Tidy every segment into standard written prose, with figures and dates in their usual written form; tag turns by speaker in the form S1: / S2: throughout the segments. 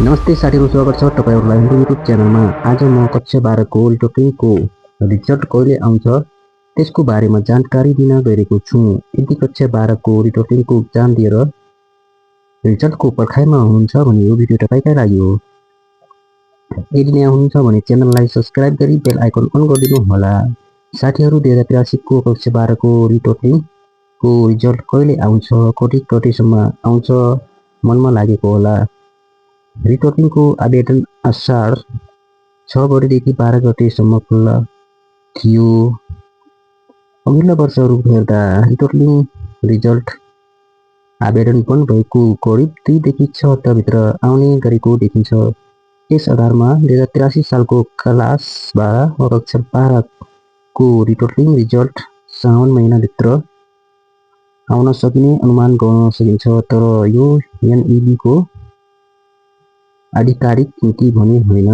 S1: नमस्ते साथीहरू, स्वागत छ तपाईँहरूलाई मेरो युट्युब च्यानलमा। आज म कक्षा 12को रिटोटिङको रिजल्ट कहिले आउँछ त्यसको बारेमा जानकारी दिन गइरहेको छु। यदि कक्षा 12को रिटोटिङको एक्जाम दिएर रिजल्टको पर्खाइमा हुनुहुन्छ भने यो भिडियो तपाईँकै लागि हो। यदि नयाँ हुनुहुन्छ भने च्यानललाई सब्सक्राइब गरी बेल आइकन अन गरिदिनु होला। साथीहरू, 2083को कक्षा 12को रिटोटिङको रिजल्ट कहिले आउँछ, कतिसम्म आउँछ मनमा लागेको होला। रिटोटिङको आवेदन असार 6 गतेदेखि 12 गतेसम्म खुल्ला थियो। अघिल्ला वर्षहरू हेर्दा रिटोटिङ रिजल्ट आवेदन बन्द भएको करिब 2 देखि 6 हप्ताभित्र आउने गरेको देखिन्छ। यस आधारमा 2083 सालको क्लास 12 वा कक्षा 12को रिटोटिङ रिजल्ट साउन महिनाभित्र आउन सकिने अनुमान गर्न सकिन्छ। तर यो एनइबीको आधिकारिक मिति भने होइन।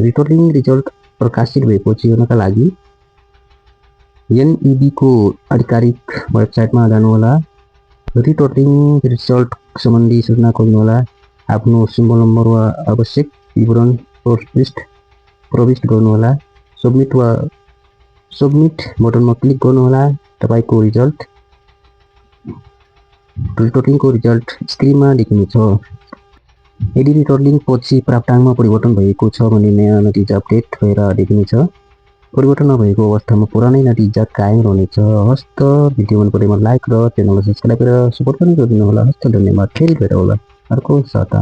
S1: रिटोटिङ रिजल्ट प्रकाशित भएपछि हेर्नका लागि एनइबीको आधिकारिक वेबसाइटमा जानुहोला। रिटोटिङ रिजल्ट सम्बन्धी सूचना खोज्नुहोला। आफ्नो सिम्बल नम्बर वा आवश्यक विवरण प्रविष्ट गर्नुहोला। सबमिट बटनमा क्लिक गर्नुहोला। तपाईँको रिटोटिङको रिजल्ट स्क्रिनमा देखिनेछ। यदि रिटोटिङ पछि प्राप्ताङ्कमा परिवर्तन भएको छ भने नयाँ नतिजा अपडेट भएर देखिनेछ। परिवर्तन नभएको अवस्थामा पुरानै नतिजा कायम रहनेछ। हस्त भिडियो मन परेमा लाइक र च्यानललाई सब्सक्राइब गरेर सपोर्ट पनि गरिदिनु होला। हस्त धन्यवाद। फेरि भेटौँला अर्को साता।